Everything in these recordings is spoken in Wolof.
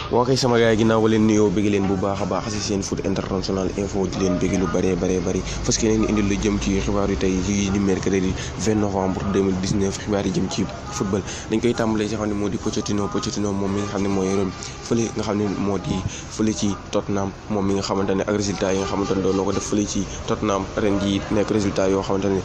waa kay sama gars yi ginnaaw ba leen nuyoo bëgg leen bu baax a baax si seen foot international info di leen bëgg lu bëree bëri parce que leen indil lu jëm ci xibaar yi tey yi di mercredi 20 novembre 2019 xibaar yi jëm ci football dañ koy tàmbalee ci xam ne moo di Pochettino moom mi nga xam ne mooy yoroon fële nga xam ne moo di fële ci Tottenham moom mi nga xamante ne ak résultat yi nga xamante ne doon na ko def fële ci Tottenham ren jii nekk résultat yoo xamante ne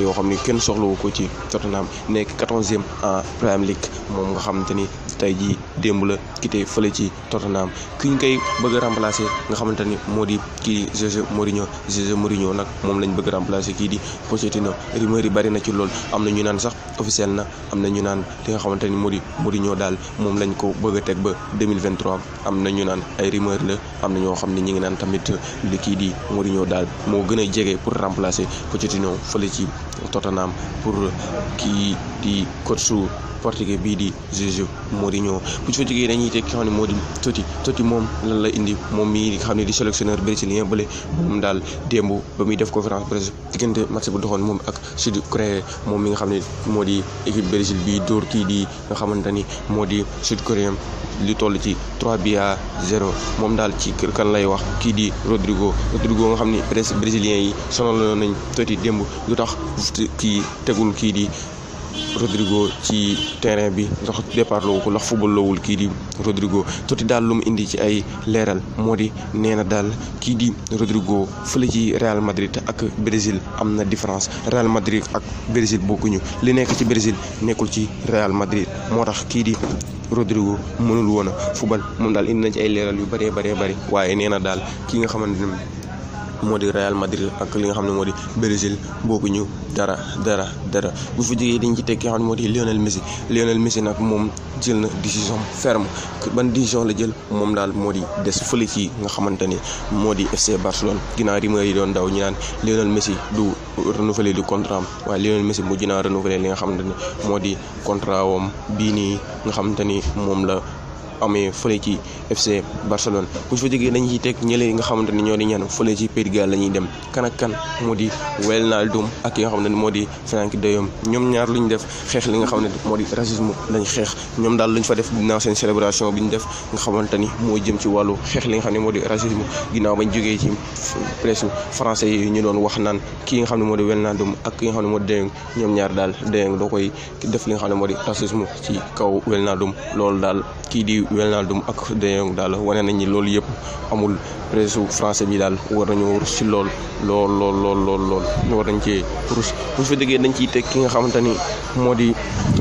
yoo xam ne kenn soxlawu ko ci Tottenham nekk 14e en Premier League moom nga xamante ni tey jii démb la quitté fële ci Tottenham ki ñu koy bëgg a remplacer nga xamante ni moo di kii José Mourinho nag moom lañ bëgg a remplacer kii di Pochettino rumeur yi bari na ci lool am na ñu naan sax officiel na am na ñu naan li nga xamante ni moo di Mourinho daal moom lañ ko bëgg a teg ba 2023 am na ñu naan ay rumeur la am na ñoo xam ne ñi ngi naan tamit li kii di Mourinho daal moo gën a jege pour remplacer Pochettino fële ci Tottenham pour kii di coach portugais bii di José Mourinho bu ci fa jógee dañuy teg ki xam ne moo di Totti moom lan la indi moom mii nga xam ne di sélectionneur brésilien bële moom daal démb ba muy def conférence presse diggante match bu doxoon moom ak Sud Corée moom mi nga xam ne moo di équipe Brésil bi dóor kii di nga xamante ni moo di Sud Corée li toll ci 3-0 moom daal ci kan lay wax kii di Rodrigo nga xam ni presse brésilien yi sonal nañ Totti démb lu tax kii tegul kii di Rodrigo ci terrain bi ndax départ loowu ko ndax football loowul kii di Rodrigo Totti daal lu mu indi ci ay leeral moo di nee na daal kii di Rodrigo fële ci Real Madrid ak Brésil am na différence Real Madrid ak Brésil bokkuñu li nekk ci Brésil nekkul ci Real Madrid moo tax kii di Rodrigo mënul woon a football moom daal indi na ci ay leeral yu bëree bëri waaye nee na daal ki nga xamante ne moo di Real Madrid ak li nga xam ne moo di Brésil bokkuñu dara bu fa jógee dañ ci teg ki nga xam ne moo di Lionel Messi nag moom jël na décision ferme ban décision la jël moom daal moo di des fële ci nga xamante ni moo di FC Barcelone ginnaaw rumeur yi doon daw ñu naan Lionel Messi du renouveler du contrat am waaye Lionel Messi mujj naa renouveler li nga xamante ni moo di contrat wam bii nii nga xamante ni moom la amee fële ci FC Barcelone bu ñu fa jógee dañuy teg ñële nga xamante ni ñoo di ñaan fële ci Pays de Galles la ñuy dem kan ak kan moo di Wijnaldum ak ki nga xam ne moo di Frenkie de Jong ñoom ñaar lu ñu def xeex li nga xam ne moo di racisme lañ xeex ñoom daal lu ñu fa def ginnaaw seen célébration bi ñu def nga xamante ni moo jëm ci wàllu xeex li nga xam ne moo di racisme ginnaaw bañ jógee ci presse français yi ñu doon wax naan kii nga xam ne moo di Wijnaldum ak ki nga xam ne moo di de Jong ñoom ñaar daal de Jong doo koy def li nga xam ne moo di racisme ci kaw Wijnaldum loolu daal kii di Wijnaldum ak de Jong daal wane nañ ni loolu yëpp amul presse français bi daal war nañoo rus ci lool war nañ cee rus bu ñu fa déggee dañ ciy teg ki nga xamante ni moo di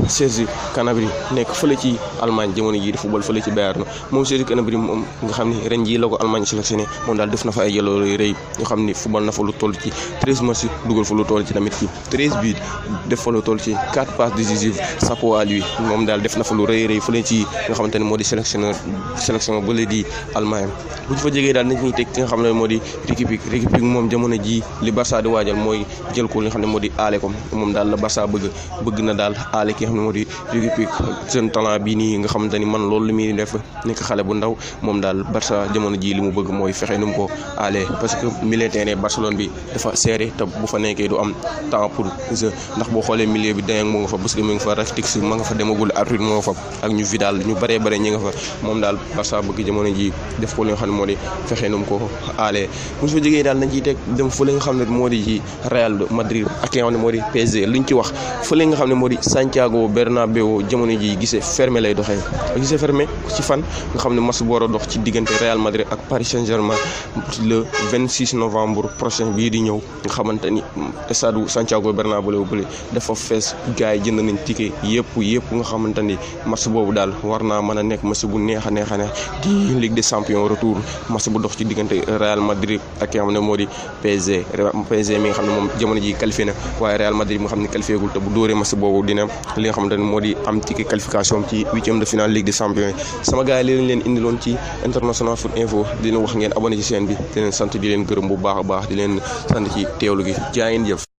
Serge Gnabry nekk fële ci Allemagne jamono jii di football fële ci Bayern moom Serge Gnabry moom nga xam ni ren jii la ko Allemagne sélectionné moom daal def na fa ay jaloore yu rëy nga xam ni football na fa lu toll ci 13 matchs dugal fa lu toll ci tamit ci 13 buts def fa lu toll ci 4 passes décisives chapeau à lui moom daal def na fa lu rëy fële ci nga xamante ni moo di sélection bële di Allemagne bu ñu fa jógee daal nañuy teg ki nga xam ne moo di Riqui Puig moom jamono ji li Barça di waajal mooy jël ko li nga xam ne moo di aale ko moom daal la Barça bëgg na daal aale ki nga xam ne moo di Riqui Puig seen talent bii nii nga xamante ni man loolu li muy def nekk xale bu ndaw moom daal Barça jamono ji li mu bëgg mooy fexe nu mu ko aale parce que milieu terrain Barcelone bi dafa serré te bu fa nekkee du am temps pour jeu ndax boo xoolee milieu bi dayang moo nga fa Busquets mu nga fa Rakitic ma nga fa demagul Arthur moo nga fa ak ñu Vidal ñu bëree ñi nga fa moom daal Barça bëgg jamono ji def ko li nga xam ne moo di fexe nu mu ko aalee bu ñu fa jógee daal nañ ciy teg dem fële nga xam ne moo di ci Real Madrid ak ki nga xam ne moo di PSG luñ ci wax fële nga xam ne moo di Santiago Bernabéu jamono ji gisee fermé lay doxee gisee fermé ci fan nga xam ne match bu war a dox ci diggante Real Madrid ak Paris Saint-Germain le 26 novembre prochain bii di ñëw nga xamante ni stade Santiago Bernabéu bële dafa fees gars yi jënd nañ ticket yëpp nga xamante ni match boobu daal war naa mën a nekk match bu neex a neex di Ligue des Champions retour match bu dox ci diggante Real Madrid ak ki nga xam ne moo di PSG mi nga xam ne moom jamono ji qualifié na waaye Real Madrid mi nga xam ne qualifié gul te bu dóoree match boobu dina li nga xamante ne moo di am ticket qualification ci 8e de finale Ligue des Champions yi sama gars yi li leen indiloon ci international foot info di leen wax ngeen abonné ci chaîne bi di leen sant di leen gërëm bu baax a baax di leen sant ci teewlu gi jaa ngeen jëf